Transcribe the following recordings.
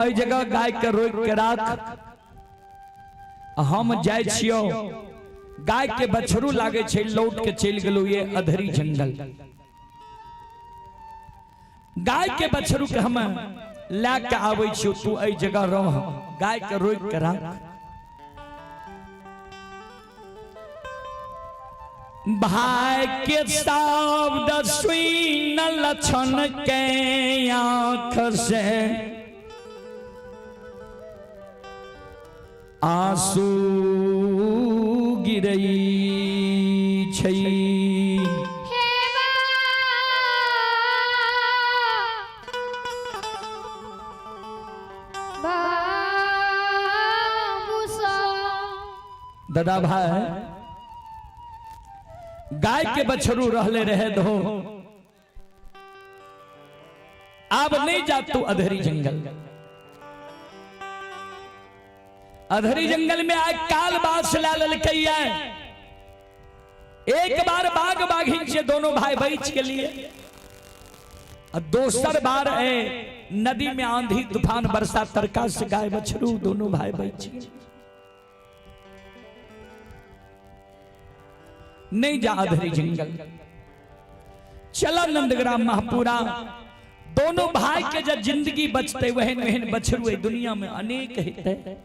एहि जगह गाय के रोकि के राख, हम जाइ छियौ। गाय के बछरू लागे छै, लौट के चलि गेलौ ये अधरी जंगल। गाय के बछरू के हम लए के आबै छियौ, तू एहि जगह रह, गाय के रोकि के राख। भाई के शब्द सुन लक्षण के आंख से आंसू गिरई छै। हे बा बाबू सा दादा भाई, गाय के बछरू रहले रहे दो, अब नहीं जा तू अधरी जंगल। अधरी जंगल में आए काल बास ला ललकैया। एक बार बाघ बाघिन से दोनों भाई बच के लिए, और दोसर बार है नदी में आंधी तूफान बरसा तरका से गाय बछरू दोनों भाई बच गए। नहीं जा अधरी जंगल, चला नंदग्राम महापुरा। दोनों भाई के जब जिंदगी बचते वहन वहन बछरू है दुनिया में अनेक हेतै।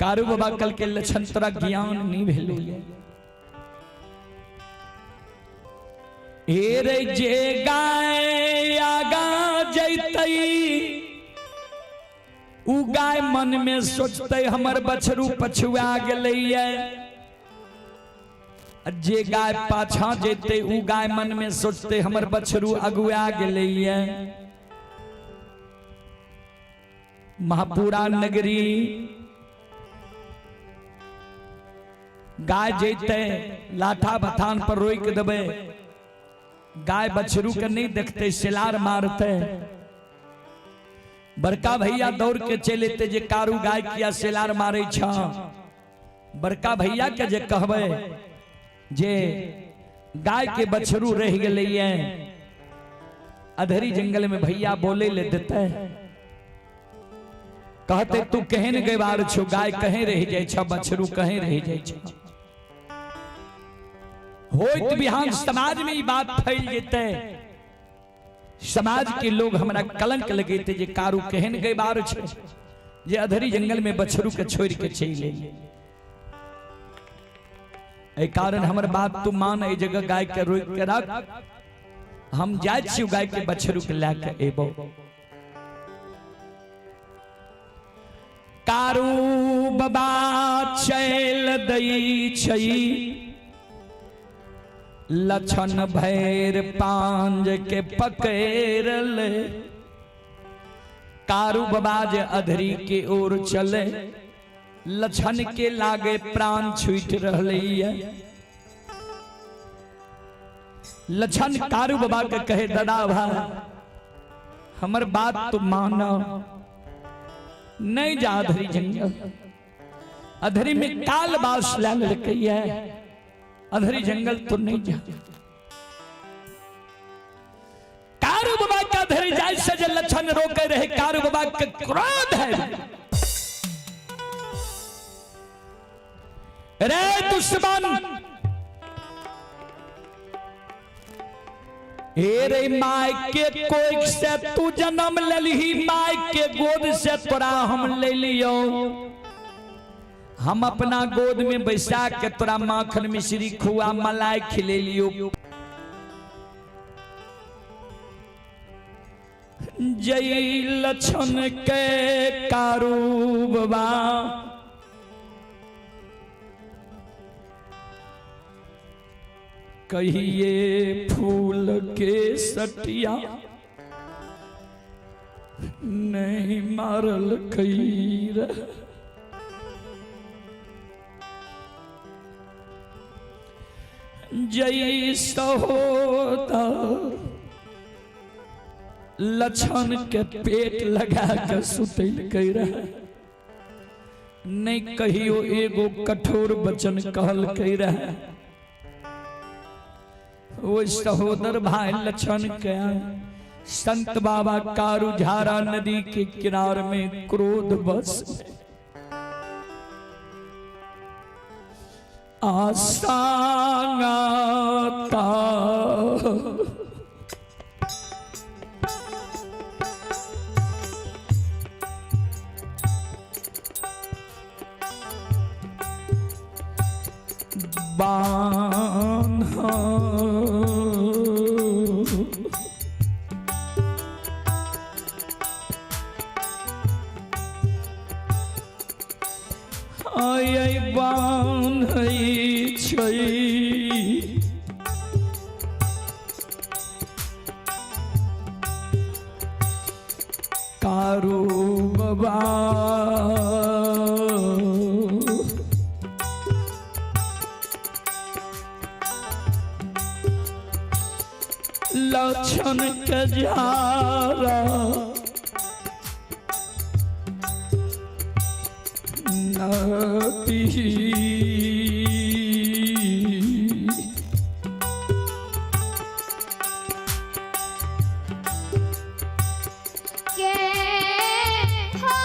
कारू बाबा कल के लक्षण तोरा ज्ञान नहीं भेलू ये। हे रे जे गाय आगा जैतई उ गाय मन में सोचते हमर बछरू पछुआ गेलैये, जे गाय पाछा जैते उ गाय मन में सोचते हमर बछरू अगुआ गेलैये। महापुरा नगरी गाय जैते लाठा बथान पर रोक देबै, गाय बछरू के नहीं देखते सिलार मारते। बड़का भैया दौड़ के चलि एते जे कारू गाय किया सिलार मारे छ। बड़का भैया के जे कहबै जे गाय के बछरू रह गेलैये अधरी जंगल में, भैया बोले ले देते, कहते तू केहन गवार छो, गाय कहीं रह जाय छ, बछरू कहीं रह जाय छ। होइत बिहान समाज में ई बात फैल जेते, समाज के लोग हमरा कलंक लगेते जे कारू केहन गवार छे जे अधरी जंगल में बछरू के छोड़ के चलि एलै। एहि कारण हमर बात तू मान, एहि जगह गाय के रोकि के राख, हम जाइ छी गाय के बछरू के लए के एबो। कारू बाबा चल दै छै लछन भैर पांज के पकड़ ले। कारू बाबा जे अधरी के ओर चले, लछन के लागे प्राण छूट रहलै। लछन कारू बाबा के कहे दादा भाई हमर बात तो मानो, नहीं जा अधरी जंगल, अधरी में काल बास ला लड़कैया, अधरी जंगल तो नहीं जा। कारू बाबा का अधरी जाय से जे लछन रोके रहे, कारू बाबा के क्रोध है, रे दुश्मन, हे रे my के कोख से तू जन्म लेलही, my के गोद से तोरा हम ले लियो, हम अपना गोद में बैसा के तोरा माखन मिश्री खुआ मलाई खिले लियो। जय लक्षण के कारू बाबा कहिए फूल के सटिया नहीं मारल खैर। जय सहोदर लक्षण के पेट लगा के सुतल कह रहा, नहीं कहियो एगो कठोर वचन कहल कह रहा। ओ सहोदर भाई लक्षण के संत बाबा कारूझारा नदी के किनार में क्रोध बस आसांगाता बांध आय बान्है छै कारू बाबा लक्षण के झारा नदी। के हो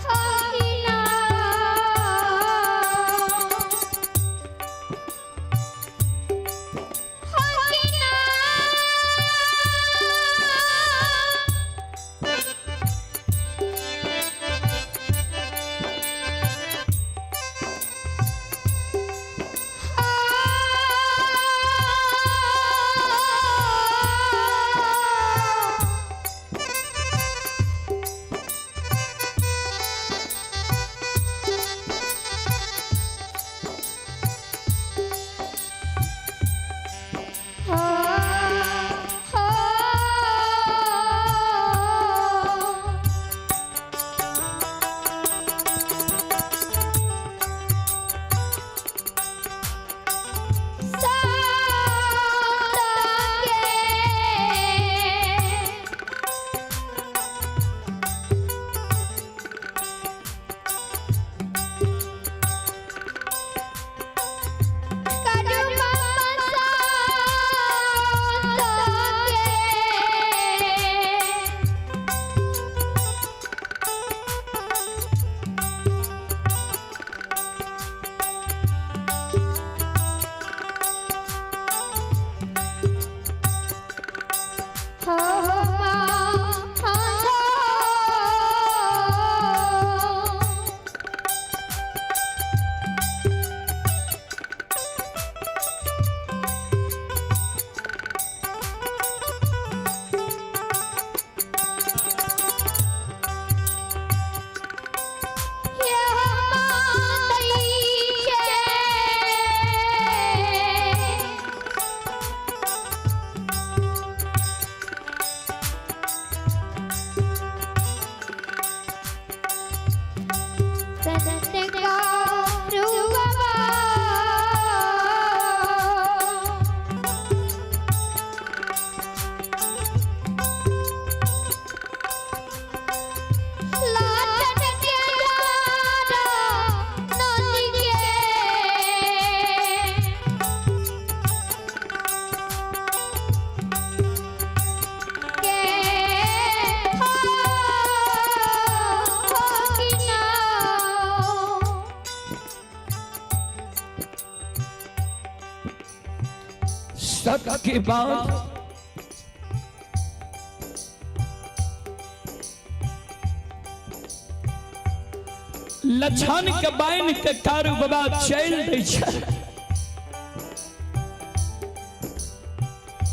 हो किना हो किना सत के बाद लछन के बाइन के कारू बाबा चल दै छै।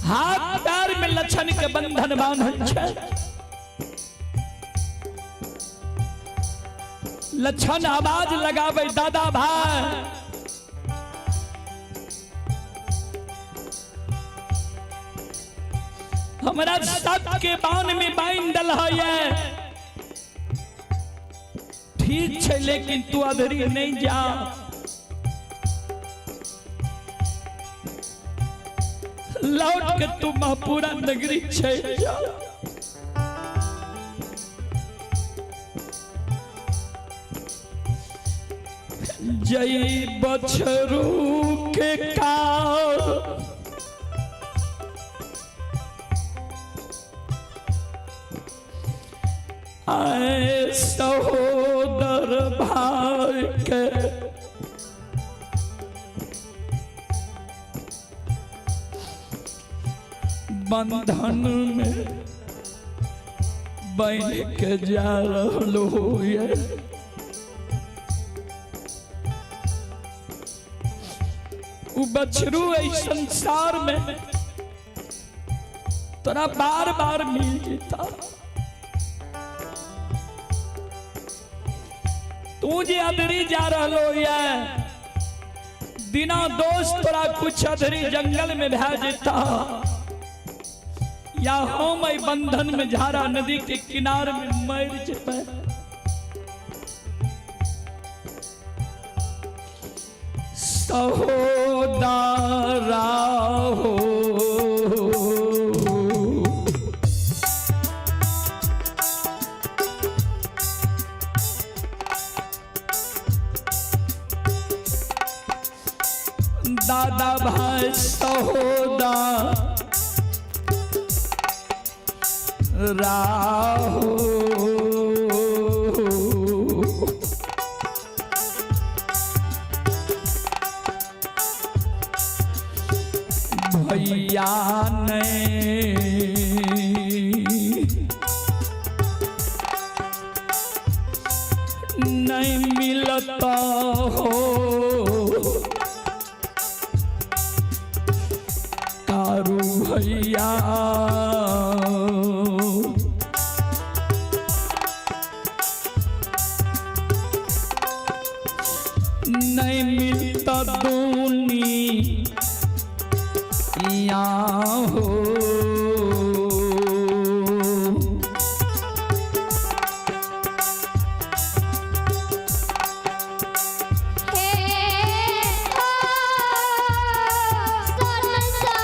हाथ पैर में लछन के बंधन बांधल छै। लछन आवाज लगावे, दादा भाई, हमरा सत के बान में बांध दल है, ठीक छै, लेकिन तू अधरी नहीं जा। लौट के तू महापुरा नगरी छै जा। जई बछरू के काल आए सहोदर भाई के बंधन में बन के जा रहलो ये। उ बछरू ऐ संसार में तोरा बार बार मिल जेता। तू जे अधरी जा रहलो ये बिना दोष तोरा कुछ अधरी जंगल में भै जेता, या हम ऐ बंधन में झारा नदी के किनार में मर जेबै। सहोदरा हो दादा भाई सहोदा राहो भैया ने नहीं मिलता हो कारू भैया। नहीं मिलता दुनिया हो हे हो संसार।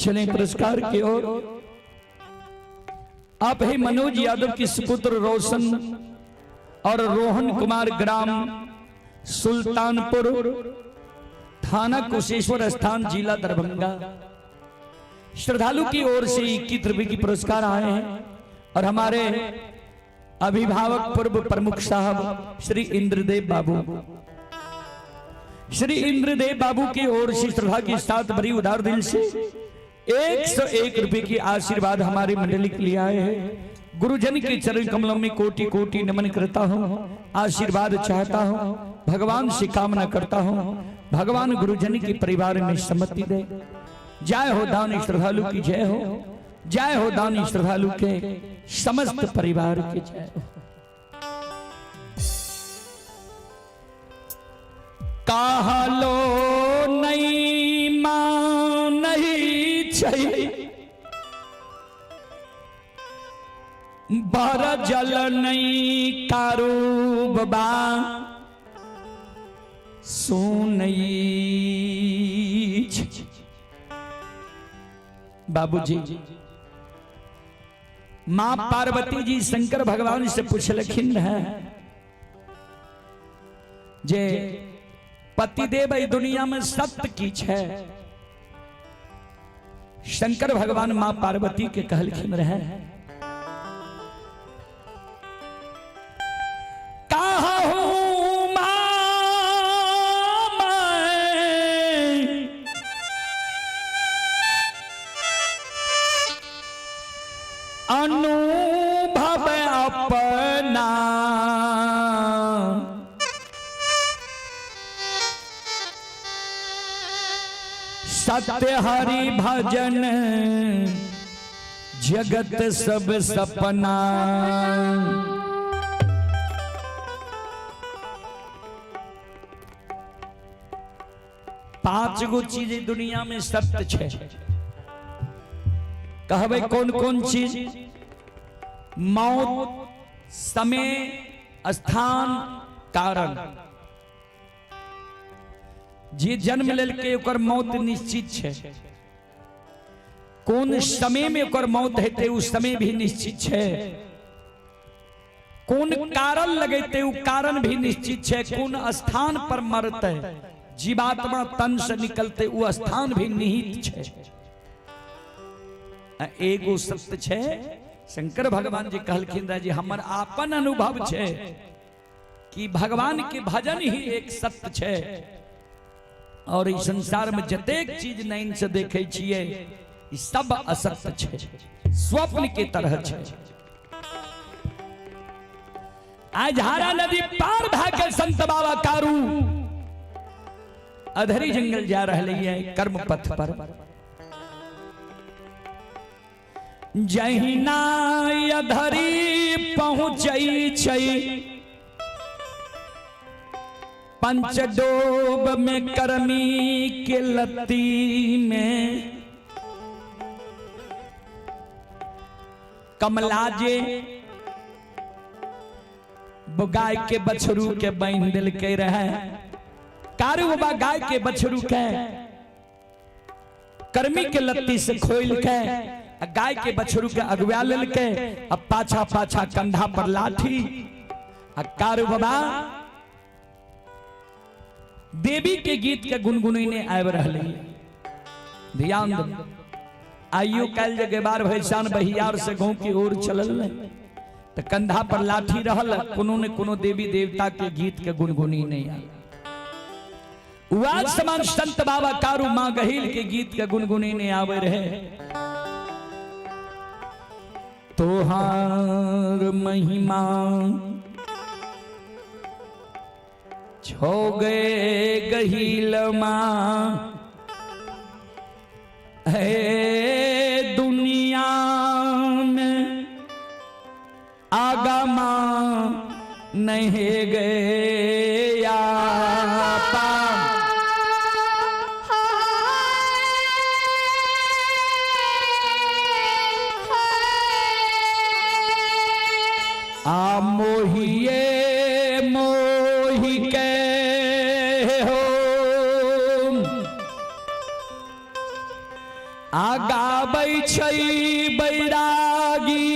चलें पुरस्कार की ओर। आप ही मनोज यादव के सुपुत्र रोशन और रोहन कुमार, ग्राम सुल्तानपुर, थाना कुशेश्वर स्थान, जिला दरभंगा। श्रद्धालु की ओर से 21 रुपए की पुरस्कार आए हैं और हमारे अभिभावक पूर्व प्रमुख साहब श्री इंद्रदेव बाबू, श्री इंद्रदेव बाबू की ओर से श्रद्धा के साथ भरी उदार दिल से 101 रुपए की आशीर्वाद हमारी मंडली के लिए आए हैं। गुरुजन के चरण कमलों में कोटि कोटि नमन करता हूँ, आशीर्वाद चाहता हूँ, भगवान से कामना करता हूँ, भगवान गुरुजन के परिवार में सम्मति दे। जय हो दानी श्रद्धालु की जय हो, जय हो दानी श्रद्धालु के समस्त परिवार की जय हो। कहलो नहीं मां नहीं छ बर जल नहीं कारू बाबा सुनई बाबूजी। मां पार्वती जी शंकर भगवान से पूछलखिन है जे पतिदेव एहि दुनिया में सत्य की छै। शंकर भगवान मां पार्वती के कहलखिन रहे, काहू मां मैं अनुभव अपना, सत्य हरि भजन जगत सब सपना। पांच गो चीज दुनिया में सत्य छै। कहबै कौन कौन चीज? मौत, समय, स्थान, कारण। जे जन्म लेलकै ओकर मौत निश्चित छै। कोन समय में ओकर मौत हेतै ओ समय भी निश्चित छै। कोन कारण लगेतै ओ कारण भी निश्चित छै। कोन स्थान पर मरतै, जीवात्मा तन से निकलतै, ओ स्थान भी निहित छै। आ एगो सत्य छै, शंकर भगवान जी कहलखिन रहे जे हमर आपन अनुभव छै कि भगवान के भजन ही एक सत्य छै और इस संसार में जतेक चीज नैन से देखे छियै ई सब असत्य छै, स्वप्न के तरह छै। आज झारा नदी पार भए के संत बाबा कारू अधरी जंगल जा रहले है कर्म पथ पर। जहिना अधरी पहुँचै छै पंचडोब में कर्मी के लत्ती में, कमला जे गाय के बछरू के बांधि देलकै रहे, कारू बाबा गाय के बछरू के कर्मी के लत्ती से खोल के आ गाय के बछरू के अगुआ लेलकै, आ पाछा पाछा कंधा पर लाठी आ कारू बाबा देवी के गीत के गुनगुनेने आबि रहलै। ध्यान दे, आइयो काल्हि जे गेबार भैसान बहियार से गाँव की ओर चलल नहीं तऽ कंधा पर लाठी रहल, कोनो ने कोनो देवी देवता के गीत के गुनगुनी नहीं आयल। उवाज समान संत बाबा कारू माँ गहिल के गीत के गुनगुनी नहीं आवे रहे। तोहार महिमा छो गए गहिल माँ है दुनिया में आगमा नहीं गया पा। आ मोहिए मोहि के हो आ गाबै छै बैरागी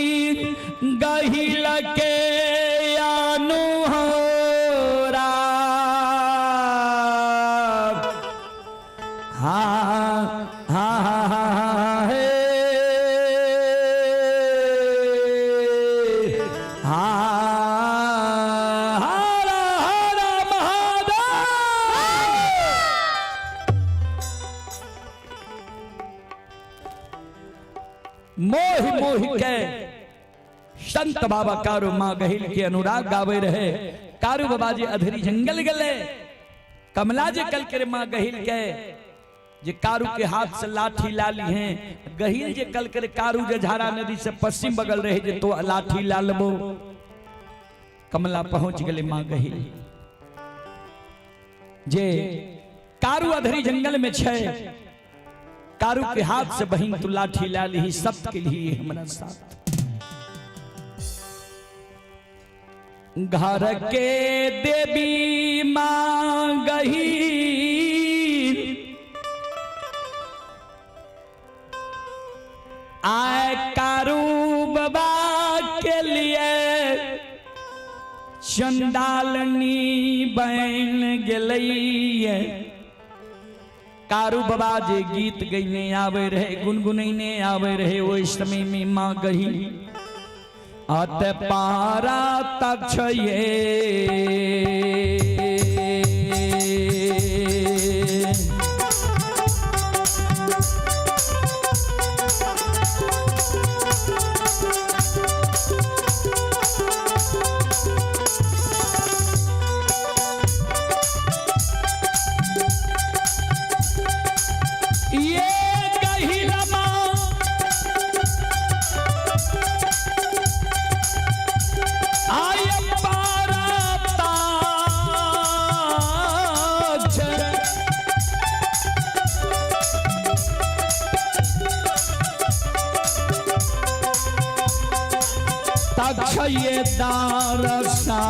गहिल के अनुहरा। हा हा हा हे हा हर हर महादेव। मोहि मोहि के संत बाबा कारू माँ गहिल के अनुराग गावे रहे। कारू बाबा जी अधरी जंगल गले, कमला जी कल के माँ गहिल के जे कारू के हाथ से लाठी ला ली हैं, गहिल जे कल के कारू जे झारा नदी से पश्चिम बगल रहे जे तो लाठी ला लबो। कमला पहुंच गले माँ गहिल जे कारू अधरी जंगल में छे, कारू के हाथ से बहिन तू लाठी ला ली, सब के लिए हमरा साथ। घर के देवी माँ गही आय कारू बाबा के लिए चंडालनी बन गेलैये। कारू बाबा जे गीत गईने आवे रहे, गुनगुनैने आवे रहे, ओहि समय में माँ गही अत पारा तक्षये। ये गहिलमा आय पारा ताक्ष। तक्षये दारसा।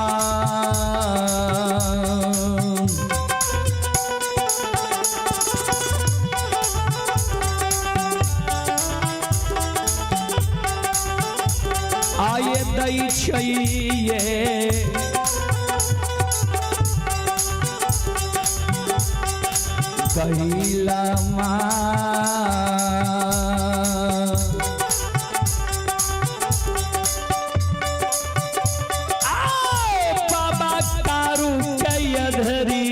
आये दै छैये कहिला माँ। आओ बाबा तारू के धरी।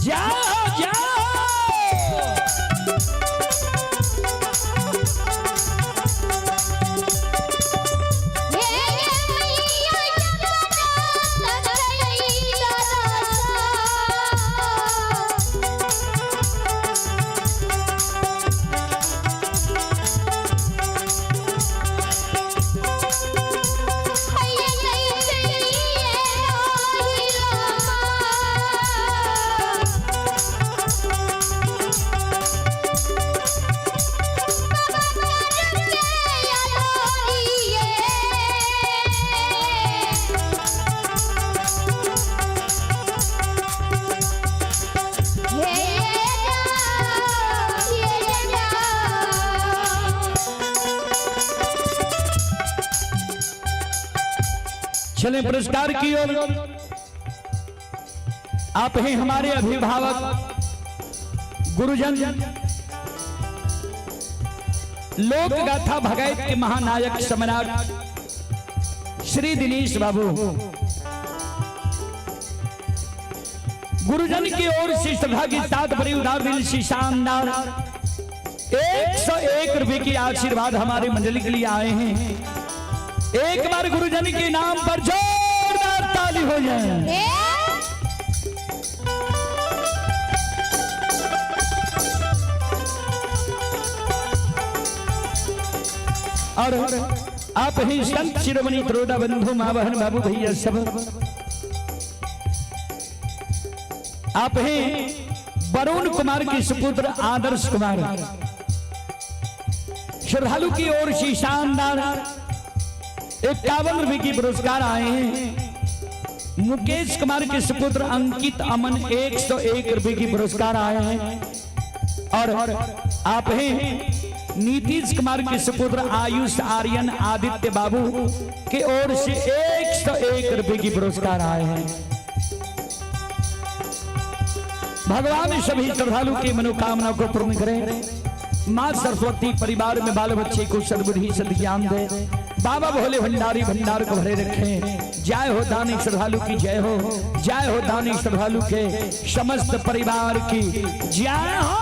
जाओ जाओ। चलें पुरस्कार की ओर। आप हैं हमारे अभिभावक गुरुजन, लोक गाथा भगैत के महानायक सम्राट श्री दिनेश बाबू। गुरुजन की ओर से सभा के साथ बड़ी उदार दिल से शानदार 101 रुपए की आशीर्वाद हमारे मंडली के लिए आए हैं। एक बार गुरुजन के नाम पर जोरदार ताली हो जाए। और आप ही संत शिरोमणि त्रोड़ा बंधु माँ बहन बाबू भैया सब, आप ही वरुण कुमार के सुपुत्र आदर्श कुमार श्रद्धालु की ओर से शानदार 51 रुपए की पुरस्कार आए हैं। मुकेश कुमार के सुपुत्र अंकित अमन 101 रुपए की पुरस्कार आए हैं। और आप हैं नीतीश कुमार के सुपुत्र आयुष आर्यन आदित्य बाबू के ओर से 101 रुपए की पुरस्कार आए हैं। भगवान सभी श्रद्धालु की मनोकामना को पूर्ण करें। माँ सरस्वती परिवार में बाल बच्चे को सद्बुद्धि सद्ज्ञान दे। बाबा भोले भंडारी भंडार को भरे रखें। जय हो दानी श्रद्धालु की जय हो, जय हो दानी श्रद्धालु के समस्त परिवार की जय हो।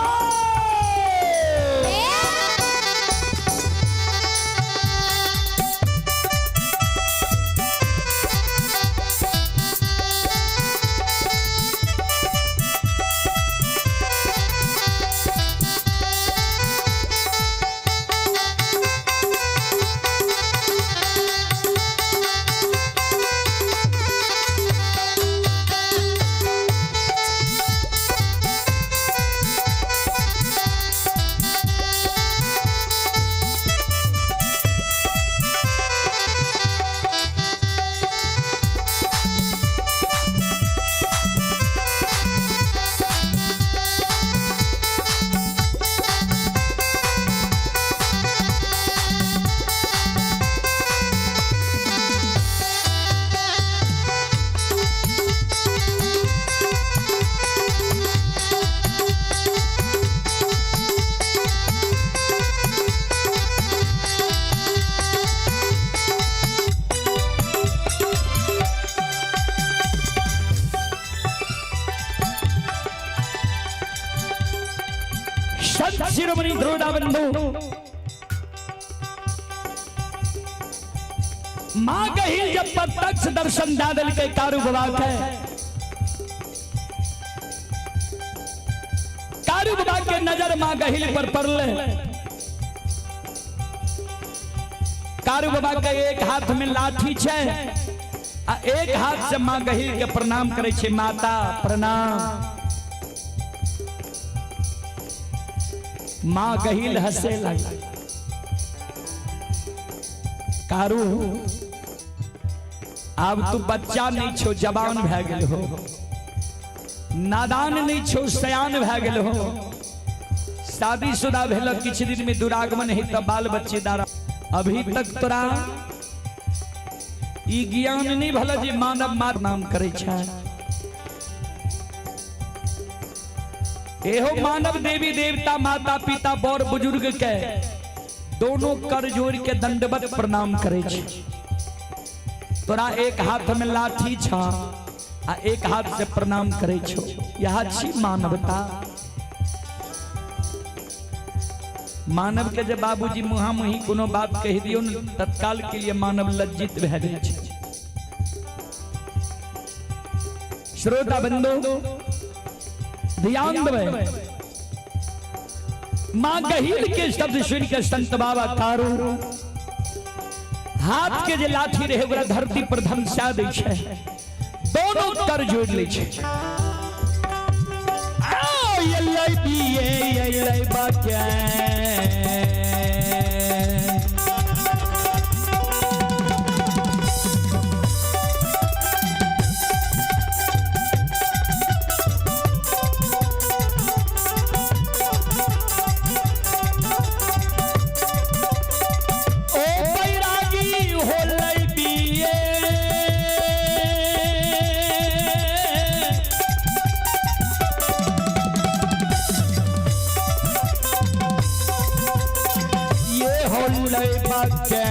शिरोमणि ध्रुवदा बंधु, मां गहिल जब प्रत्यक्ष दर्शन दा देलकै कारू बाबा के, कारू बाबा के नजर मां गहिल पर पड़ले। कारू बाबा के एक हाथ में लाठी छै आ एक हाथ से मां गहिल के प्रणाम करे छै, माता प्रणाम। मां गहिल हंसे लगा, कारू आब तू बच्चा नहीं छो, जवान भए गेल हो, नादान नहीं छो, सयान भए गेल हो, शादीशुदा भेल, किछु दिन में दुरागमन है तो बाल बच्चेदार, अभी तक तोरा ई ज्ञान नहीं भला जे मानव मार नाम करे छै। एहो मानव देवी देवता माता पिता बड़ बुजुर्ग के दोनों कर जोड़ के दंडवत प्रणाम करे छै। तोरा एक हाथ में लाठी छा आ एक हाथ से प्रणाम करे छो, यह छी मानवता। मानव के जब बाबूजी मुहा मुही कोनो बात कह दियो न, तत्काल के लिए मानव लज्जित भए जाइ छै। श्रोता बंधु ध्यान देबै, मां गहिल के शब्द सुन के संत बाबा कारू हाथ के जे लाठी रहे ओकरा धरती पर धमसा दै छै, दोनों कर जोड़ लै छै। आओ एलै बिये एलै बके, ओ बैरागी होलै बिये, ये होलै बके।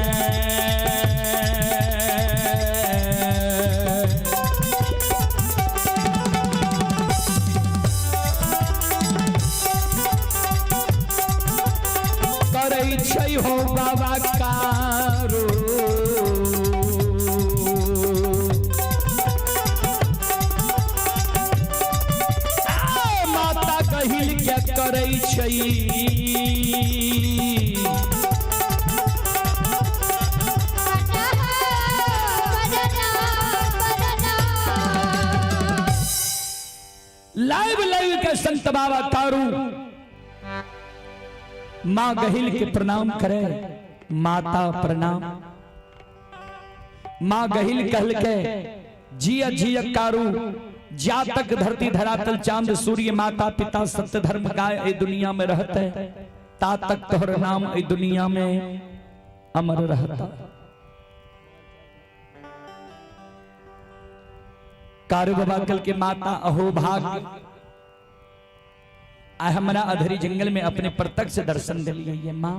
करै छै हो बाबा कारू, आ, माता कहिल के करै छै। लाइव लाइव के संत बाबा कारू मां गहिल के प्रणाम करे, माता प्रणाम। मां गहिल कहल के जिया जिया कारू, जा तक धरती धरातल चांद सूर्य माता पिता सत्य धर्म गाय ए दुनिया में रहते, ता तक तोहर नाम ए दुनिया में अमर रहता। कारू बाबा कल के माता अहो भाग्य, आ हमरा अधरी जंगल में अपने प्रत्यक्ष दर्शन दिल गई है माँ।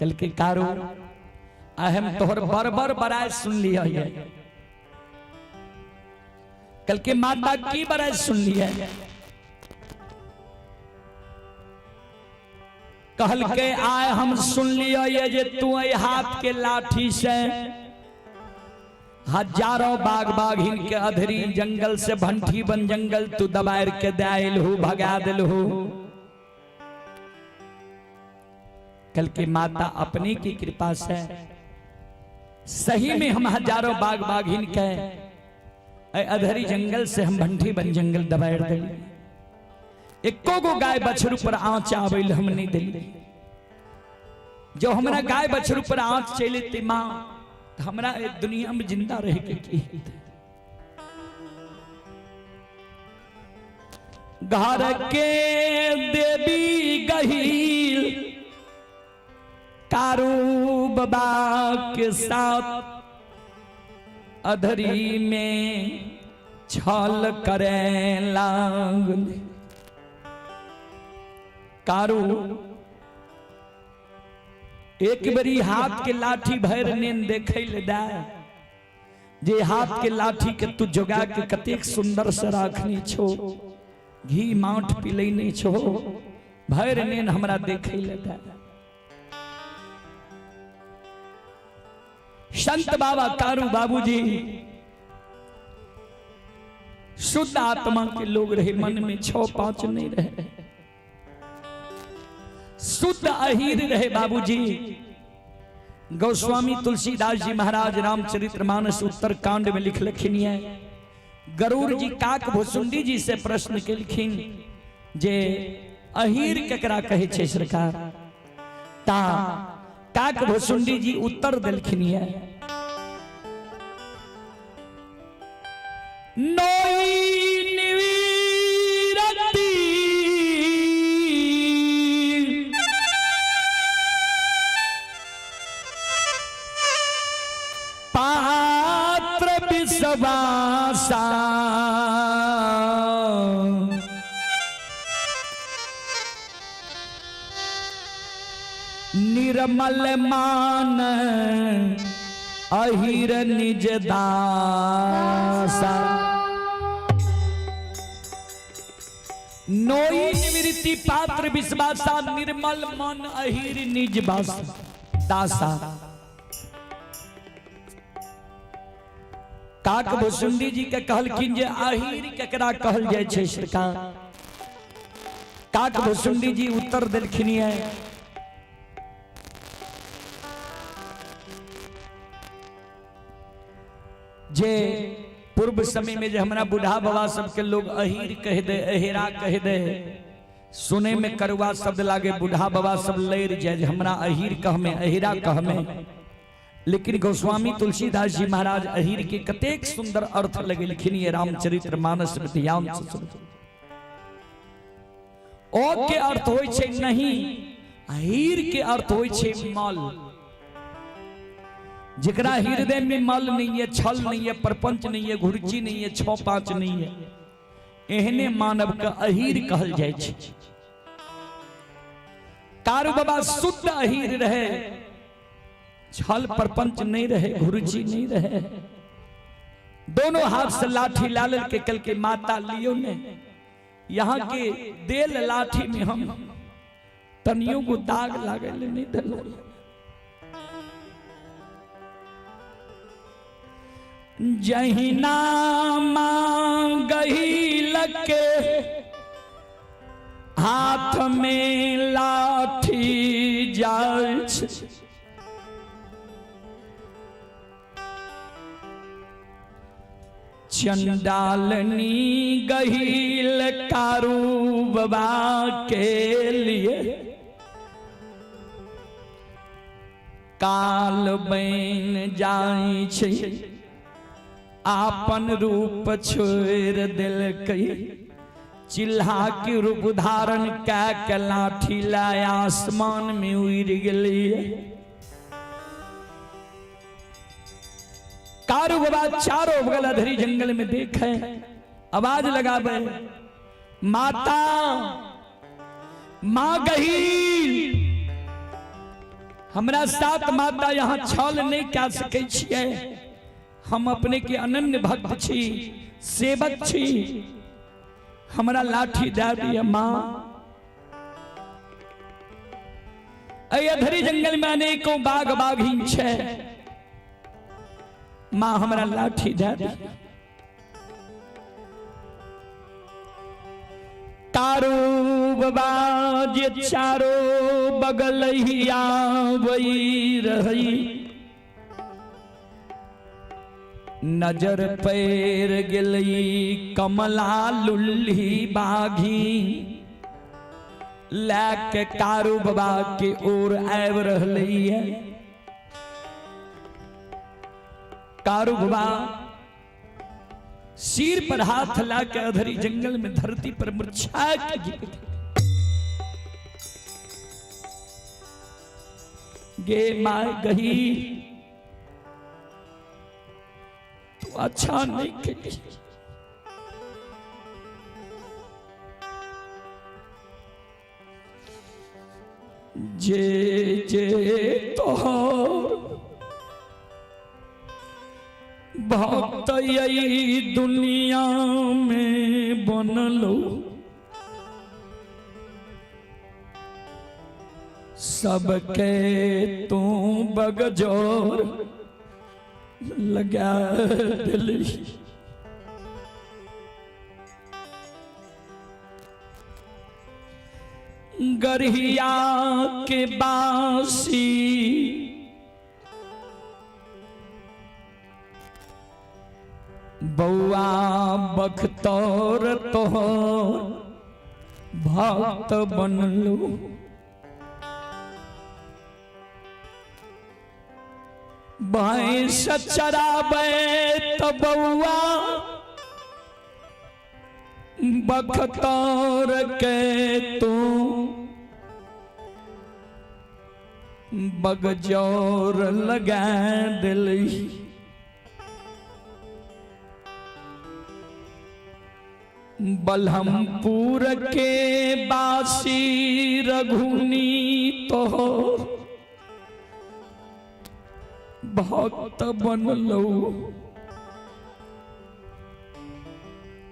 कल के कारू अहम तोहर बरबर बराय सुन लिया है। कल के माता की बराय सुन लिया है। कहल के आए हम सुन लिया ये जे तू ऐ हाथ के लाठी से हजारों बाग बाघिन के अधरी जंगल से भंठी बन जंगल तू दबार के दायल हूँ भगा दिल हूँ। कल की माता अपनी की कृपा से सही में हम हजारों बाग बाघिन के अधरी जंगल से हम भंठी बन जंगल दबार दिल। एको गो गाय बछरू पर आँच आबैल हम नहीं दिली। जो हमरा गाय बछरू पर आँच चले माँ, हमरा दुनिया में जिंदा रह के की। घर के देवी गहील कारू बाबा के साथ अधरी में छल करे लागल। कारू एक बरी हाथ के लाठी भर नेन देखे ले दा, जे हाथ के लाठी के तू जोगा के कतेक सुंदर से राखनी छो। घी माठ पिलै नहि छो, भरि नेन हमरा देखै लए दे। संत बाबा कारू बाबूजी शुद्ध आत्मा के लोग रहे, मन में 6 5 नहीं रहे, शुद्ध अहीर रहे बाबूजी। गोस्वामी तुलसीदास जी महाराज रामचरित्र मानस उत्तर कांड में लिख लखिन है, गरुड़ जी काक भुसुंडी जी से प्रश्न केलखिन जे अहीर केकरा कहै छै सरकार? ता काक भुसुंडी जी उत्तर देलखिन है, नोई निवीरती पात्र विश्वासा, निर्मल मान अहिर निज दासा। नोई निवृत्ति पात्र विश्वासा, निर्मल मन अहिर निज दासा। काक भुसुंडी जी के कहलखिन जे अहिर केकरा कहल जाइ छै सरकार? काक भुसुंडी जी उत्तर देलखिन है, जे पूर्व समय में जे हमरा बूढ़ा बाबा सबके लोग अहीर कह दे, अहेरा कह दे, सुने में करुआ शब्द लागे, बूढ़ा बाबा सब लड़ जाए हमरा अहीर कहमे अहेरा कहमे। लेकिन गोस्वामी तुलसीदास जी महाराज अहीर के कतेक सुंदर अर्थ लगेलखिन ये रामचरित्र मानस में, ध्यान से सुनो। ओ के अर्थ होय छै नहीं, अहीर के अर्थ होय छै मल। जकरा हृदय में मल नहीं है, छल नहीं है, प्रपंच नहीं है, घुर्ची नहीं है, 6 5 नहीं है, एहने मानव के अहीर कहल जाइ छै। कारू बाबा शुद्ध अहीर रहे, छल प्रपंच नहीं रहे, घुर्ची नहीं रहे। दोनों हाथ से लाठी लाल के कल के माता लियो ने, यहाँ के देल लाठी में हम तनियों को दाग लागल नहीं दिलो। जहिना मांगही लके हाथ में लाठी जाय छै, चंडालनी गहील कारू बाबा के लिए काल बन जाय छै, आपन रूप छोड़ देलकै, चिल्हा के रूप धारण कै के लाठी लाय आसमान में उड़ गेलै। कारू बाबा चारों बगल अधरी जंगल में देखे, आवाज लगावे, माता माँ गहील, हमरा साथ माता यहाँ छल नहीं कह सकै छियै, हम अपने के अनन्य भक्त छी, सेवक छी, हमरा लाठी दे दिया माँ। अधरी जंगल में अनेकों बाघ बाघिन छै, माँ हमरा लाठी दे दिया। कारू बाबा जे चारो बगल ही आवई रही, नजर पैर गेलई कमला लुल्ही बाघी, लैके कारू बाबा के ओर आबि रहलै है। कारू बाबा सिर पर हाथ ला के अधरी जंगल में धरती पर मुरझा के गिर गे my गही, तू अच्छा नहीं कही। जे जे तोहर भक्त यही दुनिया में बनलो, सबके तू बगजोर लगा दिली। गरहिया के बासी बौआ बख्तौर तोहर भक्त बनलू। भैंस चराबै त बौआ बख्तौर के तू बगजौर लगा दिली। बलहमपुर के बासी रघुनी तो भक्त बनलू।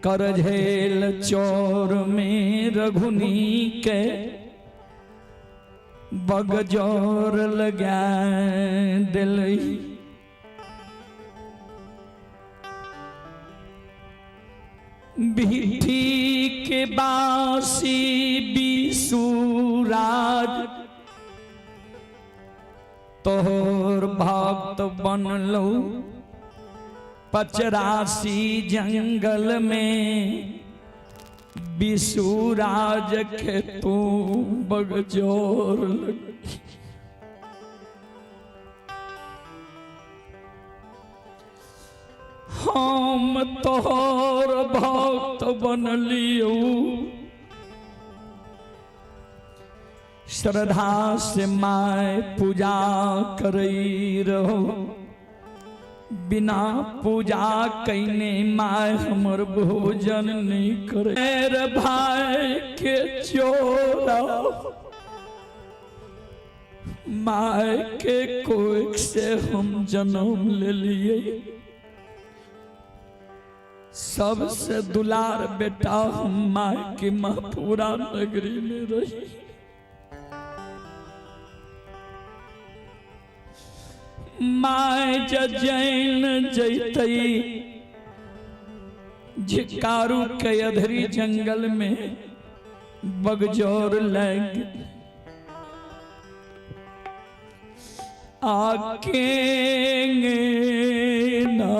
करझेल चोर में रघुनी के बगजोर लगा दिली। भिठी के बासी बिसुराज तोहर भक्त बनलू। पचरासी जंगल में बिसुराज के तू बगजोर लग। हम तोहर भक्त बनलियौ, श्रद्धा से my पूजा करई रहो। बिना पूजा कैने my हमर भोजन नहीं करे। मेरे भाई के चोरा my के कोख से हम जन्म ले लिए। सबसे दुलार बेटा हम my के महपूरा नगरी में रही। My जैन जैतई झिकारू के अधरी जंगल में बगजोर लग आके ना।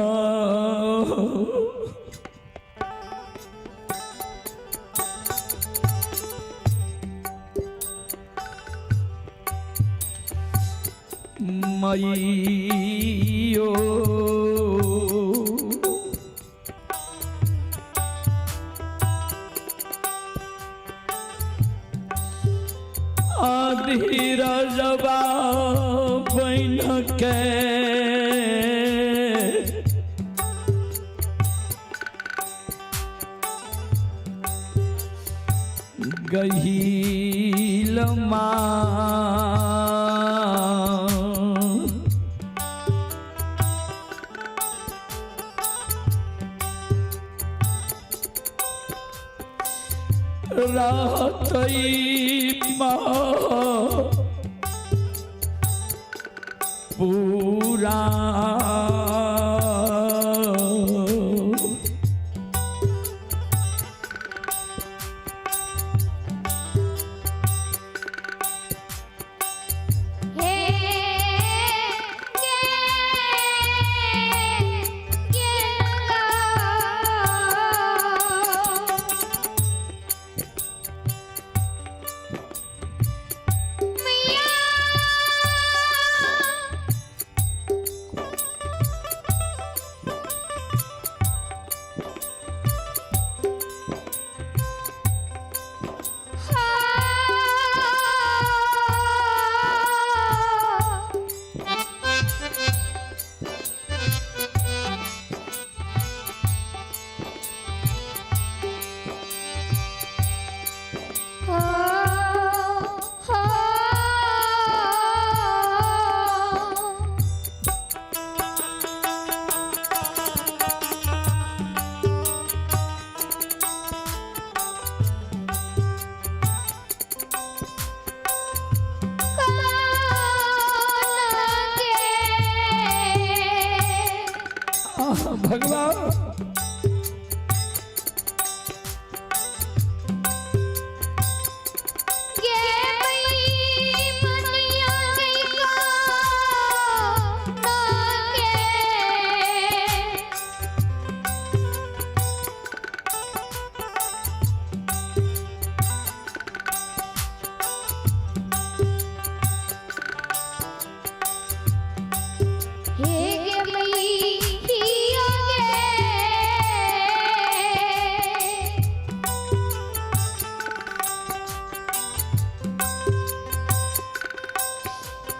मईयो आधीरजबा बन के गहील माँ रहतई माँ पूरा। हे गे गे मिया। भगवान। गे मई मनिया गई को नागे। हे गे मई हिया गे।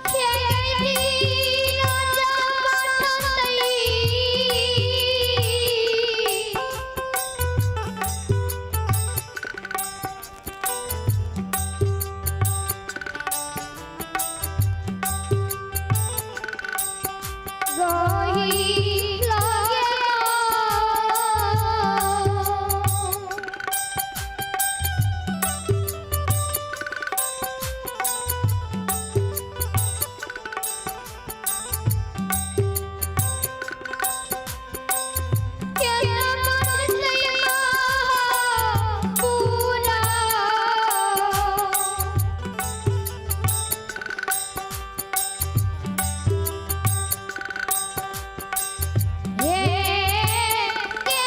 हे गई राजा पठतई। रही लागे। केना पठतई पूरा। हे गे गे।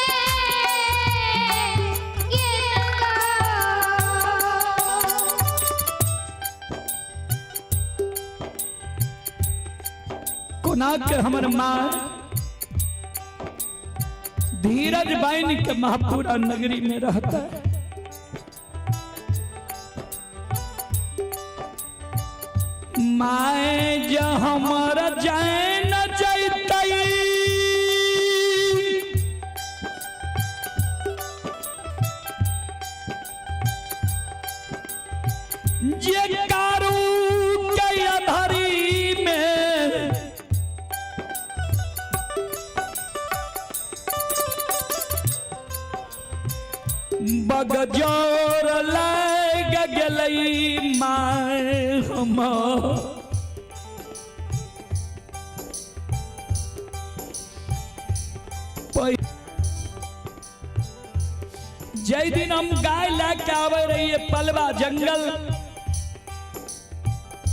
कोना के हमर माँ धीरज बाइन के महापुरा नगरी में रहता है। माए जो हमर जैन जैतई, जे कारू के अधरी में बगजोर लग गेलई माय हमर। जै दिन हम गाय लए के आवे रहिए पलवा जंगल,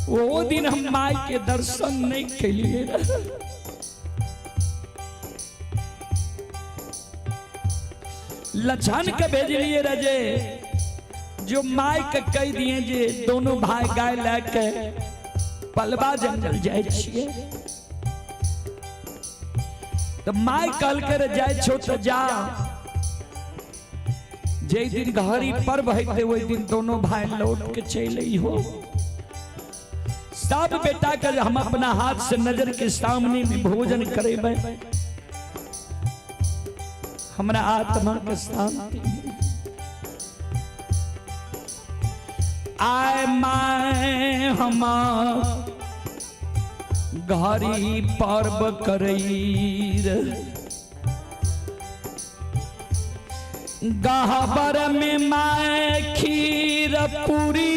वो दिन हम माय के दर्शन नहीं कैलिए रहे। लछन के भेजलिए रजे जो माय के कह दिए जे दोनों भाई गाय लए के पलवा जंगल जाय छिए। तो my कहल के रे जाय छो तो जा, जे दिन घड़ी पर्व हेतै ओहि दिन दोनों भाई लौट के चल हो। सब बेटा के हम अपना हाथ से नजर के सामने में भोजन करेबै, हमरा आत्मा के शांति मिली। आय my हम घड़ी पर्व करई रे। गहबर में my खीर पूरी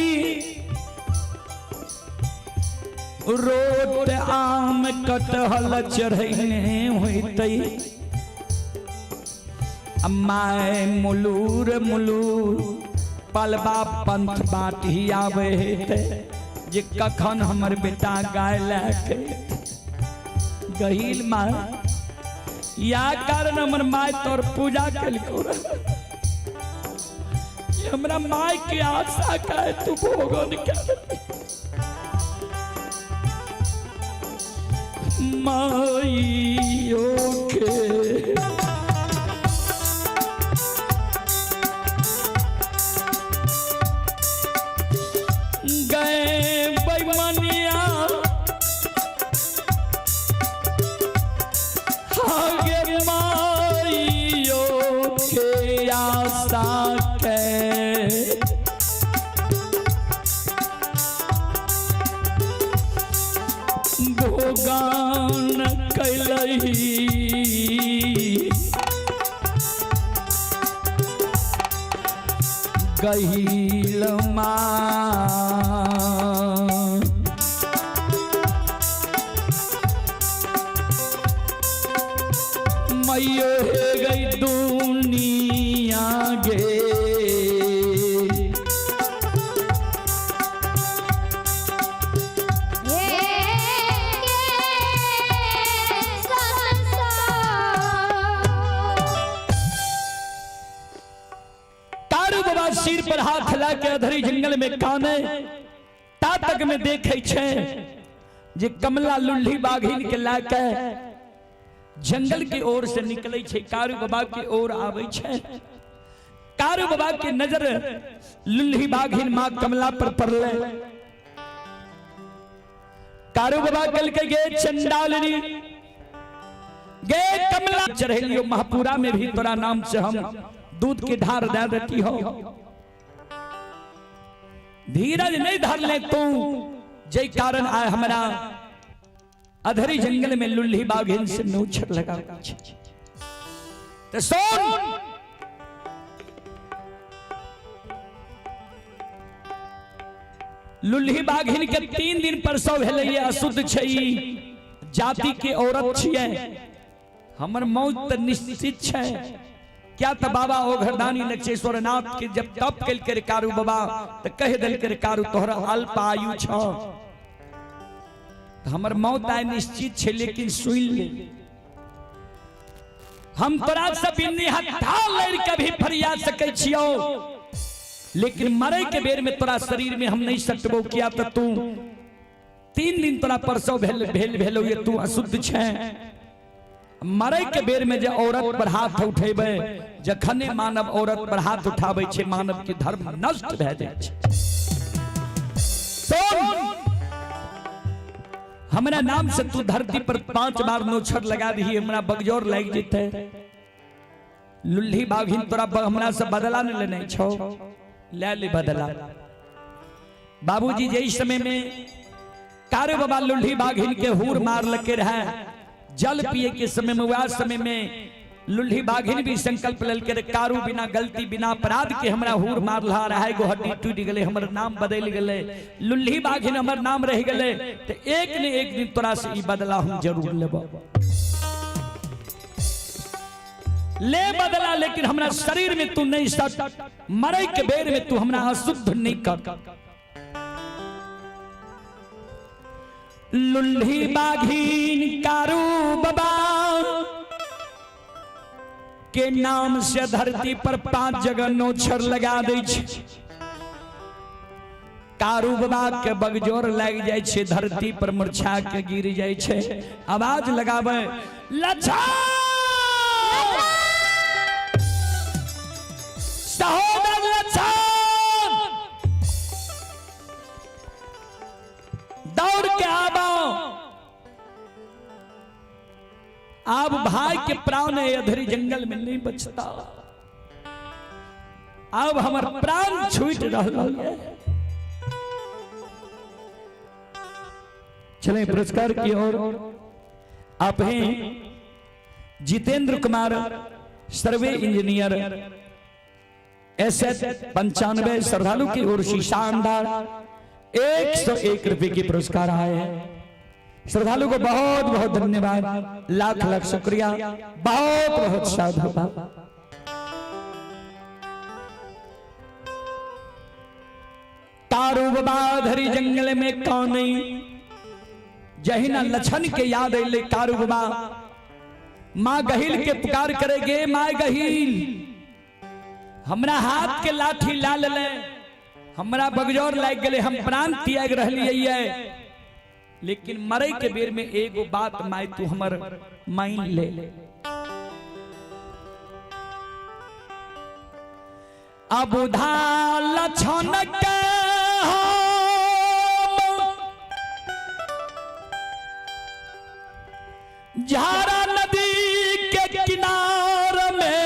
रोट आम कटहल चढ़ैने होइतै। My मुलूर मुलूर पलबा पंथ बाटी आवे हेतै जे कखन हमर बेटा गाय लए के गहील my. या कारण हमर my तोर पूजा केलको रहे। हमरा my के आशा का तू भोगन कर माइयो के। गए बेईमानिया आगे माइयो के आशा के भोगान कैलही। गहील माँ मैयो हे गई दुनिया गे। हे के संसार। कारू बाबा सिर पर हाथ ला के अधरी जंगल में काने ता तक में देखे छे जे कमला लुल्ही बाघिन के ला के जंगल के ओर से निकले छे, कारू बाबा के ओर आवे छे। कारू बाबा के नजर लुल्ही बाघिन मां कमला पर पड़ले। कारू बाबा कल के गे चंडालिनी गे कमला चढ़ेलियो महापुरा में भी तोरा नाम से हम दूध के धार दे देती हो। धीरज नहीं धर ले तू, जय कारण आए हमरा अधरी जंगल में लुल्ही बाघिन से नौछर लगा। तो सुन, लुल्ही बाघिन के 3 दिन परसो भेलै, अशुद्ध छै, जाति के औरत छियै, हमर मौत तऽ निश्चित छै। क्या त बाबा ओ घरदानी लक्षेश्वर नाथ के जब तप केलकै रे कारू बाबा त कह देलकै रे कारू तोहरा अल्प आयु छ, त हमर मौत आइ निश्चित छै, लेकिन सुन ले हम तोरा से बिन्नी हत्था लड़ के भी फरिया सकै छियौ, लेकिन मरे के बेर में तोरा शरीर में हम नहीं सटबो। किया त तू 3 दिन तोरा परसो भेल भेल भेलो ये तू अशुद्ध छै। मरे के बेर में जे औरत पर हाथ उठेबै, जखने मानव औरत पर हाथ उठाबै छै मानव के धर्म नष्ट भए जाइ छै। सुन, हमरा नाम से तू धरती पर 5 बार नोछर लगा दही, हमरा बगजोर लागि जेतै। लुल्ही बाघिन तोरा हमरा से बदला न लेने छौ, ले ले बदला। बाबूजी जै समय में कारू बाबा लुल्ही बाघिन के हूर मार लके रहे जल पिए के समय में, वह समय में लुल्ही बाघिन भी संकल्प लेलके रे कारू बिना गलती बिना अपराध के हमरा हूर मार रहा रहे, एगो हड्डी टूट गेलै, हमर नाम बदलि गेलै, लुल्ही बाघिन हमर नाम रहि गेलै, तऽ एक ने एक दिन तोरा से ई बदला हम जरूर लेबो। ले बदला, लेकिन हमरा शरीर में तू नहीं सट, मरे के बेर में तू हमरा अशुद्ध नहीं कर। लुल्ही बाघिन कारू बाबा के नाम से धरती पर 5 जगह नोछर लगा दै छै। कारू बाबा के बगजोर लागि जाइ छै, धरती पर मुरझा के गिर जाइ छै। आवाज लगाबै लच्छा सहोदर लच्छन, दौड़ के आबो। अब भाई के प्राण अधरी जंगल में नहीं बचता, अब हमर प्राण छूट रहा है। चले पुरस्कार की ओर। आप हैं Jitendra Kumar, survey engineer, SS 95 श्रद्धालु की ओर से शानदार 101 रुपए के पुरस्कार आए हैं। श्रद्धालु को बहुत बहुत धन्यवाद, लाख लाख शुक्रिया, बहुत बहुत साधुवाद। कारू बाबा धरी जंगल में कौन नहीं, जहिना लछन के याद अइले कारू बाबा माँ गहिल के पुकार करेगे, माँ गहिल हमरा हाथ के लाठी ला ले, हमरा बगजोर लाग गेले, हम प्राण त्याग रहलियै, लेकिन मरे के बेर में एगो बात माय तू हमर मान ले। अब लछन के झारा नदी के किनार में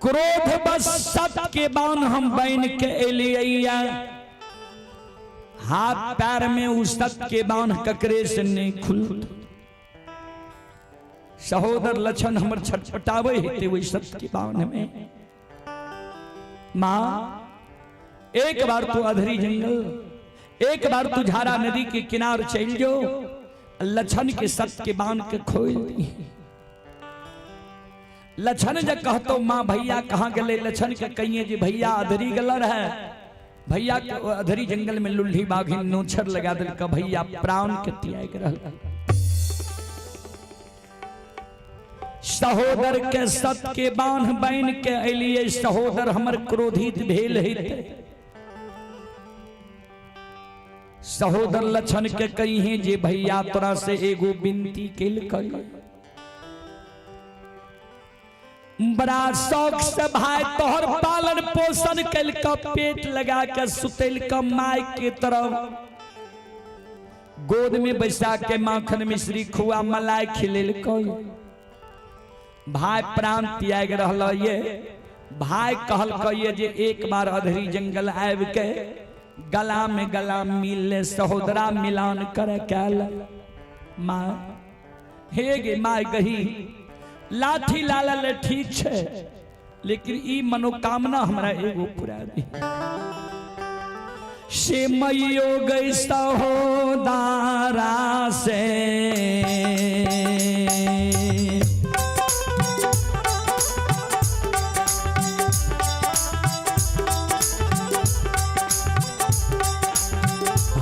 क्रोध बस सत के बान हम बन के एलिया, हाथ पैर में उस सत के बान ककरे से नहीं खुल। सहोदर लक्षण हमर छटपटावे हेते वही सत के बान में। माँ एक बार तू अधरी जंगल, एक बार तू झारा नदी के किनार चल जो, लछन के सत के बांध के खोल दी। लछन जब कहतो माँ भैया कहाँ गले, लछन के कहिए जी भैया अधरी गलर है, भैया के अधरी जंगल में लुल्ही बाघिन नोछर लगा दिल का, भैया प्राण के त्याग रहल। सहोदर के सत के बांध बन के अलिए, सहोदर हमर क्रोधित भेल हेते। सहोदर लछन के कहिए जे भैया तोरा से एगो विनती केलकै, बड़ा शौक से भाई तोहर पालन पोषण कलक, पेट लगा के सुतेलक माय के तरफ, गोद में बैसा के माखन मिश्री खुआ मलाई खिलेलकै। भाई प्राण त्याग रहल ये, भाई कहलकै ये जे एक बार अधरी जंगल आबि के गला में गला मिल सहोदरा मिलान करे कैल। माँ हे गे my गही लाठी लाल ले ठीक छे, लेकिन ई मनोकामना हमरा एगो पूरा दी। से मैयो गई सहोदरा से,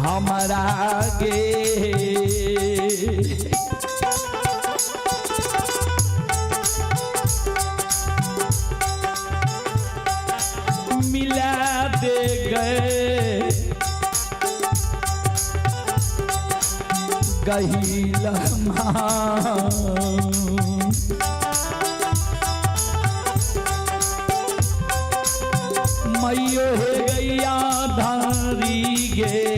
हमारा गे मिला दे गए गहीला माँ। मैयो हे गैया धारी गे,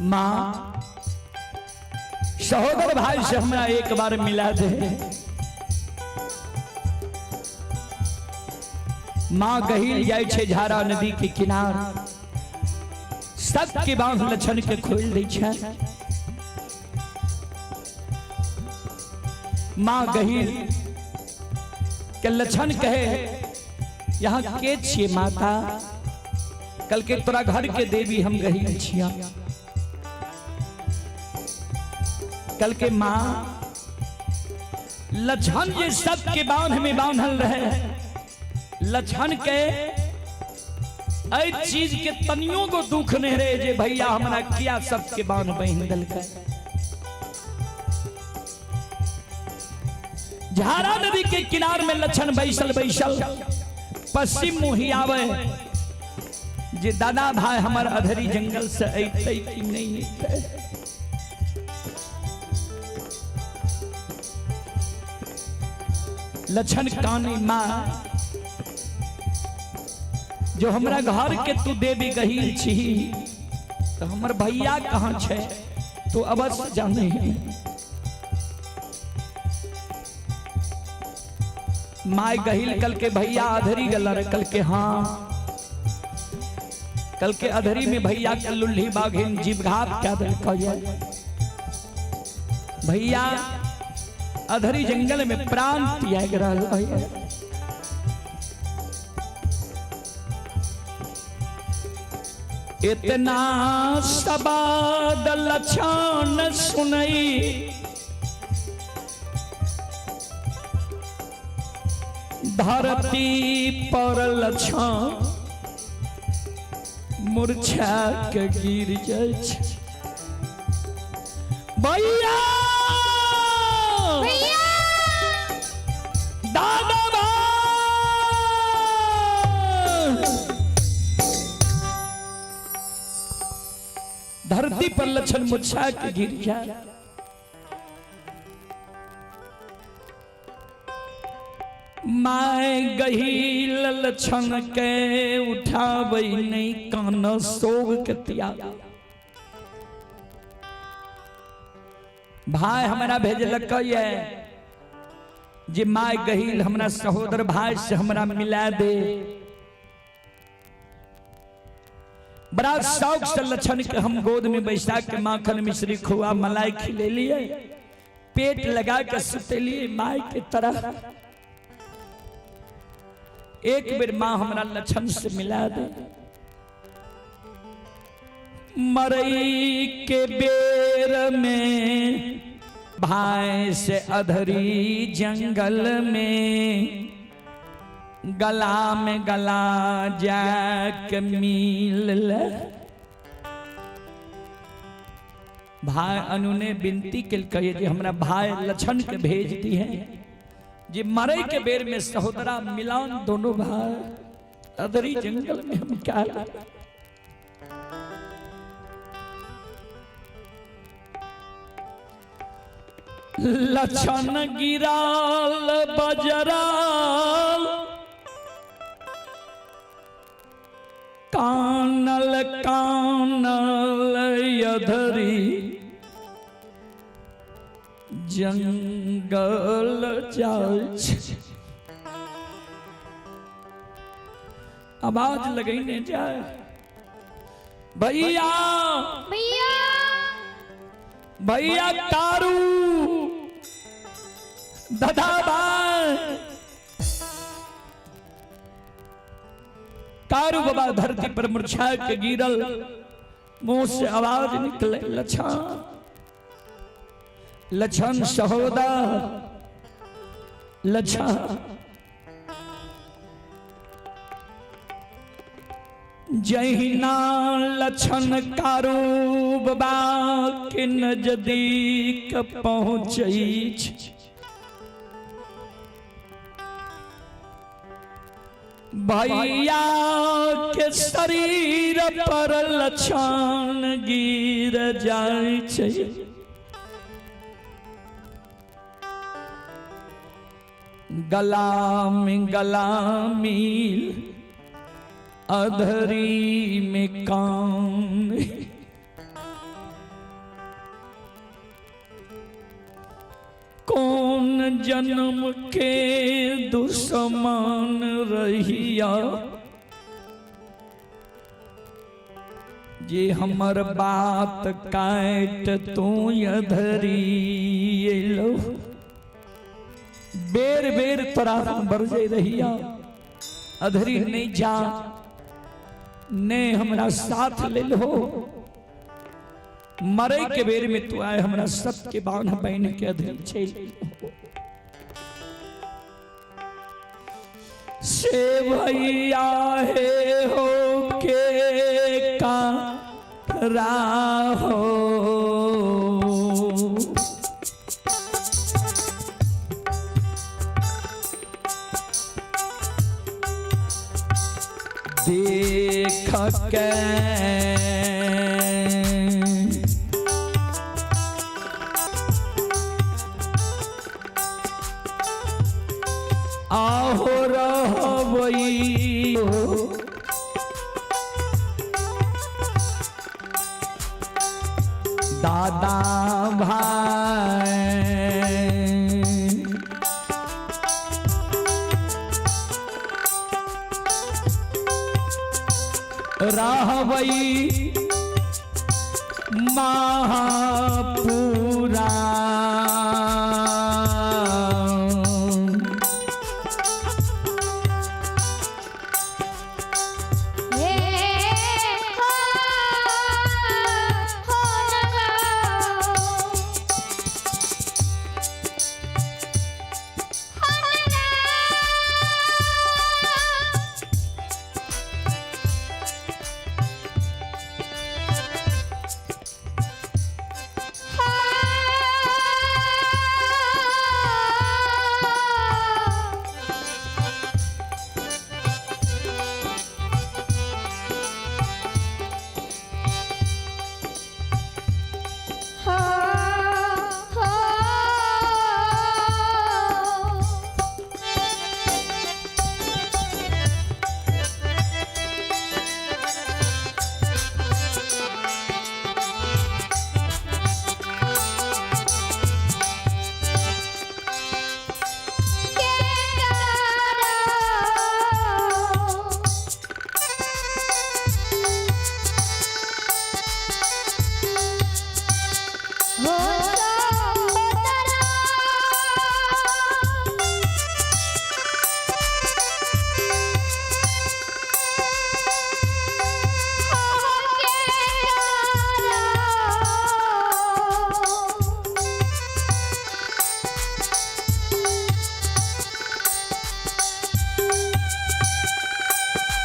माँ सहोदर भाई से हमरा एक बार मिला दे। माँ गहील जाय छे झारा नदी के किनार, सबके बांध लछन के खोल दै छै। माँ गहील के लछन कहे यहाँ के छिए माता, कल के तोरा घर के देवी हम गहील छिया। कल के माँ लछन जे सबके बांध में बांधल रहे, लछन के ऐ चीज के तनियो को दुख नहीं रहे जे भैया हमरा किया सबके बांध बहिन दलकै। झारा नदी के किनार में लछन बैसल बैसल पश्चिम मुही आवे जे दादा भाई हमर अधरी जंगल से अइतै कि नहीं अइतै। लक्षण कानी माँ जो हमरा घर के तू देवी गहील छी तो हमर भैया कहाँ छै तू अवश्य जाने। My गहील कल के भैया अधरी गल कल के हाँ कल के अधरी में भैया के लुल्ही बाघिन जीवघात क्या दिल भैया अधरी जंगल में प्राण त्याग रहल है। इतना सबाद लक्षण सुनई धरती पर लक्षण मूर्छा के गिर जाइ छै। भैया भैया दादा भाई धरती पर लक्षण मूर्छा के गिर जाए। My गहील लक्षण के उठाबै नहीं कान सोग के त्याग। भाई हमरा भेजलक ये जे my गहील हमरा सहोदर भाई से हमरा मिला दे। बड़ा शौक से लक्षण के हम गोद में बैसा के माखन मिश्री खुआ मलाई खिले लिए, पेट लगा के सुतेलिए my के तरह। एक बेर मां हमरा लक्षण से मिला दे। मरई के बेर में भाई से अधरी जंगल में गला में गला जाके मिल ले। भाई अनु ने विनती केलकै जे हमरा भाई लक्षण के भेज दी है जे मरे के बेर में सहोदरा मिलान दोनों भाई अधरी जंगल में हम क्या। लक्षण गिराल बजराल कानल कानल अधरी जंगल जाइ छै। आवाज लगैने जाए भैया भैया भैया तारू दादा भाई कारू बाबा धरती पर मुरझा के गिरल, मुंह से आवाज निकले लक्षण लक्षण सहोदर लक्षण। जहिना लक्षण कारू बाबा के नजदीक पहुँचै छै भैया के शरीर पर लक्षण गिर जाइ छै। गला में गला मिल अधरी में कान कौन जन्म के दुश्मन रहिया जे हमर बात काट तू अधरी एलो। बेर बेर तोरा बरजे रहिया अधरी नहीं जा ने हमरा साथ ले लो। मरे के बेर में तू आए हमरा सत के बांध बहन के अधरी चल से भैया हे हो के का राहो। देख के दादा भाई। रहबई महापुरा।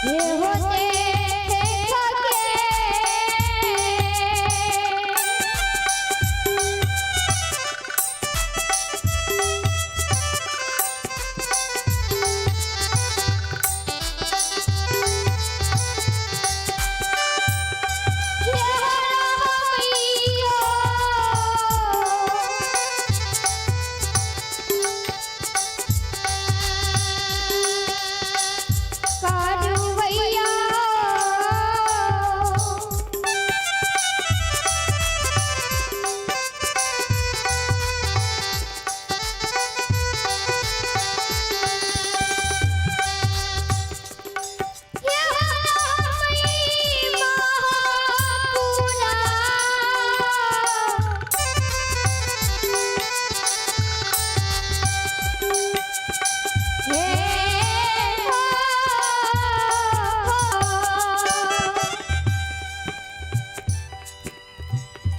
हे हो हो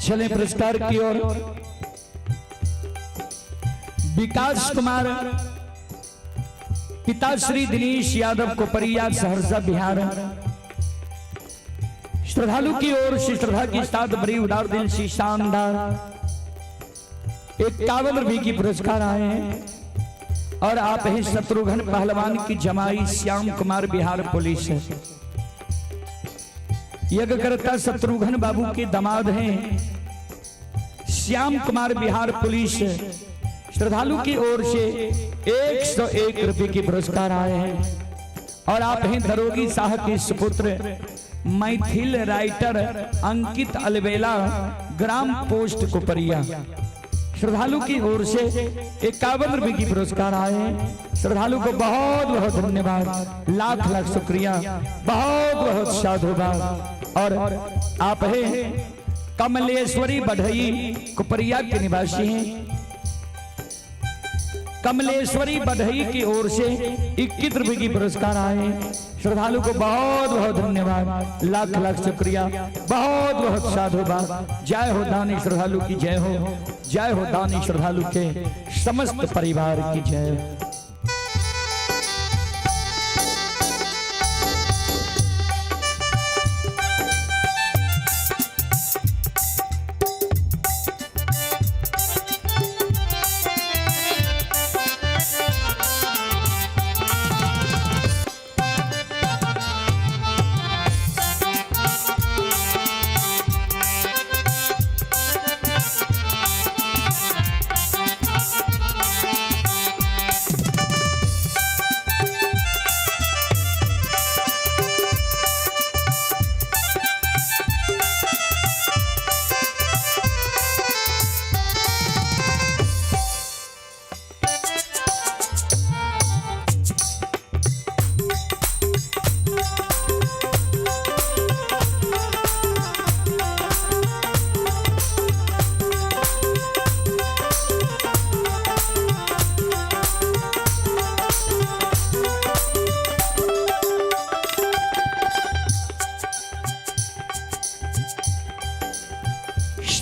चले पुरस्कार की ओर। विकास कुमार, पिता श्री दिनेश यादव, कोपरिया, सहरसा, बिहार। श्रद्धालु की ओर से श्रद्धा के साथ बड़ी उदार दिल से शानदार 51 रुपए की पुरस्कार आए हैं। और आप हैं शत्रुघ्न पहलवान की जमाई श्याम कुमार, बिहार पुलिस। यज्ञकर्ता शत्रुघ्न बाबू के दामाद हैं श्याम कुमार, बिहार पुलिस। श्रद्धालु की ओर से 101 रुपए के पुरस्कार आए हैं। और आप हैं दरोगी साहब के सुपुत्र मैथिल राइटर अंकित अलबेला, ग्राम पोस्ट कोपरिया। श्रद्धालु की ओर से 51 रुपए की पुरस्कार आए हैं। श्रद्धालु को बहुत बहुत धन्यवाद, लाख लाख शुक्रिया, बहुत बहुत साधुवाद। और आप हैं कमलेश्वरी बढ़ई, कोपरिया के निवासी हैं। कमलेश्वरी बढ़ई की ओर से 21 रुपए की पुरस्कार आए। श्रद्धालु को बहुत बहुत धन्यवाद, लाख लाख शुक्रिया, बहुत बहुत साधुवाद। जय हो दानी श्रद्धालु की जय हो, जय हो दानी श्रद्धालु के समस्त परिवार की जय हो।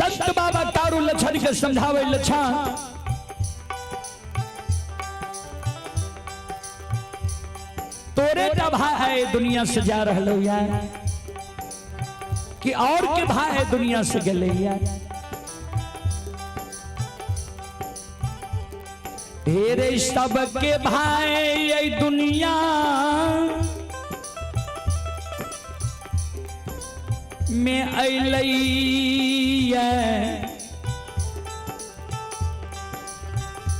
संत बाबा कारू लछन के समझावे लछन तोरे टा भाई है दुनिया से जा रहलो यार कि और के भाई है दुनिया से गेले यार। ढेरे सबके भाई ये दुनिया में अइलैया,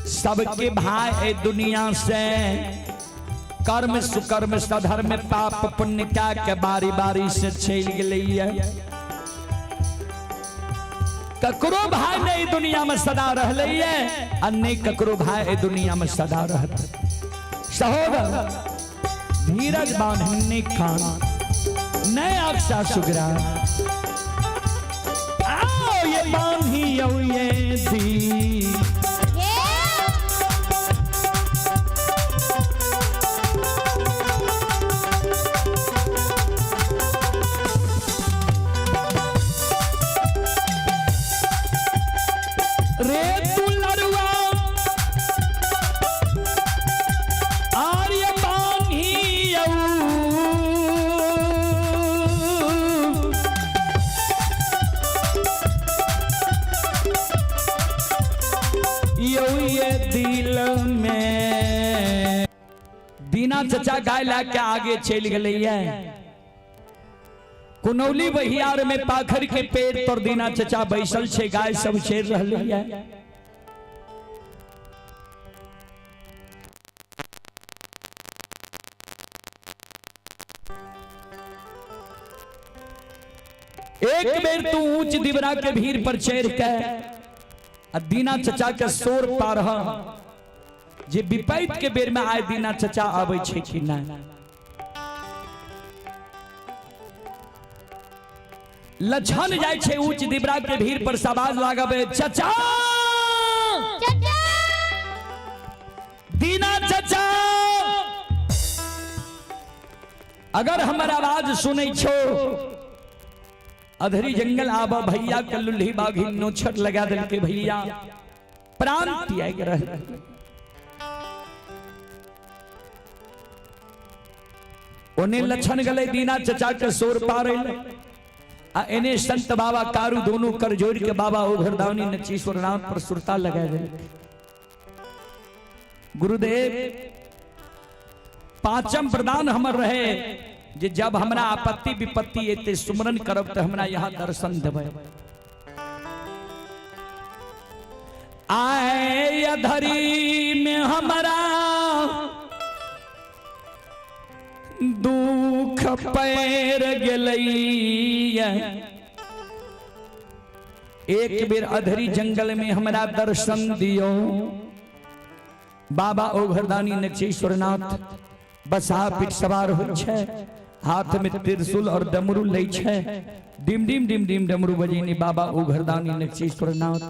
सबके भाई दुनिया से कर्म सुकर्म सधर्म पाप पुण्य का के बारी बारी से चलि गेलैया। ककरो भाई नहीं दुनिया में सदा रहलैया आ नहीं ककरो भाई दुनिया में सदा रहत। सहोदर धीरज बांधने खान नए अक्षा सुगरा आओ ये बांधियो ये दी रे तू लड़ुआ आर्य बांधियो यो ये दिल में। दीना चचा गाय ला के आगे चल गए। कुनौली बहियार में पाखर के पेड़ पर दीना चचा बैसल छे, गाय सब चेर रहले है। एक बेर तू ऊंच दिवरा के भीड़ पर चढ़ के आ दीना चचा के शोर पारह जे विपैत के बेर में आए दीना चचा आबै छै कि नहीं। लछन जाय छै ऊंच दिबरा के भीड़ पर सवाज लागबे, चचा चचा दीना चचा, अगर हमर आवाज सुनै छो अधरी जंगल आबा भैया के लुल्ही बाघी नोछर लगा देलके भैया प्राण त्याग रहे। ओने लछन गले दीना चचा के शोर पारे आ एने संत बाबा कारू दोनों कर जोड़ के बाबा ओघरदानी नचीश्वर नाथ पर सुरता लगा दे। गुरुदेव पांचम प्रदान हमर रहे जे जब हमरा आपत्ति विपत्ति एते सुमरन करब त हमरा यहाँ दर्शन देबै। आए अधरी में हमरा दुख पैर गेलैया, एक बेर अधरी जंगल में हमरा दर्शन दियो। बाबा ओघरदानी नचेश्वरनाथ बसहा पीठ सवार होइ छै, हाथ में त्रिशूल और डमरू लै छै, डिम डिम डिम डिम डमरू बजेनी बाबा ओघरदानी नचेश्वरनाथ।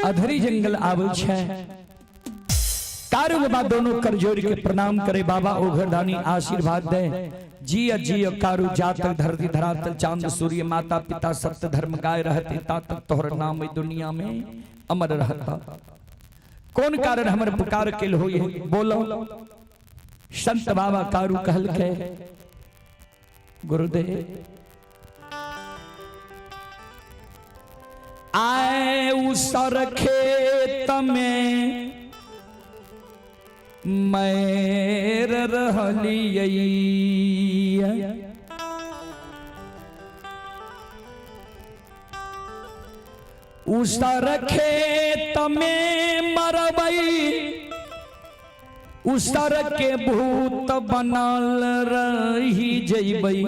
अधरी जंगल आबै छै, कारू बाबा दोनों कर जोड़ के प्रणाम करे, बाबा ओघरदानी आशीर्वाद दे। जिय जिय कारू जातक धरती धरातल चांद सूर्य माता पिता सत्य धर्म गाय रहते ता तक तोहर नाम दुनिया में अमर रहता। कौन कारण हमर पुकार के होई बोलो। संत बाबा कारू कहल के गुरुदेव आए उसर खेत में मैर रहलियै, उसर खेत में मरबै उसर के भूत बनल रही जइबै।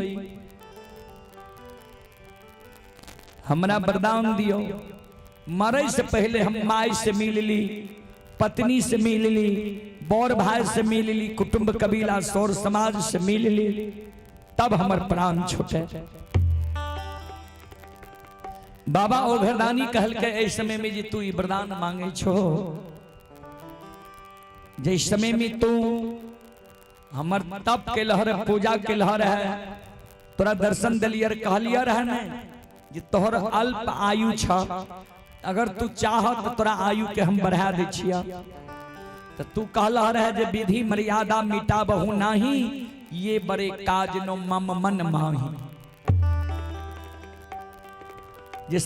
हमरा वरदान दियो मरे से पहले हम माई से मिल ली, पत्नी से मिल ली, बौर भाई से मिल ली, कुटुंब कबीला सौर समाज से मिल ली, तब हमर प्राण छूटे। बाबा औघड़दानी कहलकै एहि समय में जे तू ई वरदान मांगे छो, जे समय में तू हमर तप के लहर पूजा के लहर है, तोरा दर्शन दिलियर कहलियर है ने जे तोहर अल्प आयु छ, अगर तू चाह तो तोरा आयु के हम बढ़ा दै छिया। तो तू कहलह रहे जे विधि मर्यादा मिटाबहु नाही, ये बड़े काज नो मम मन माही। जे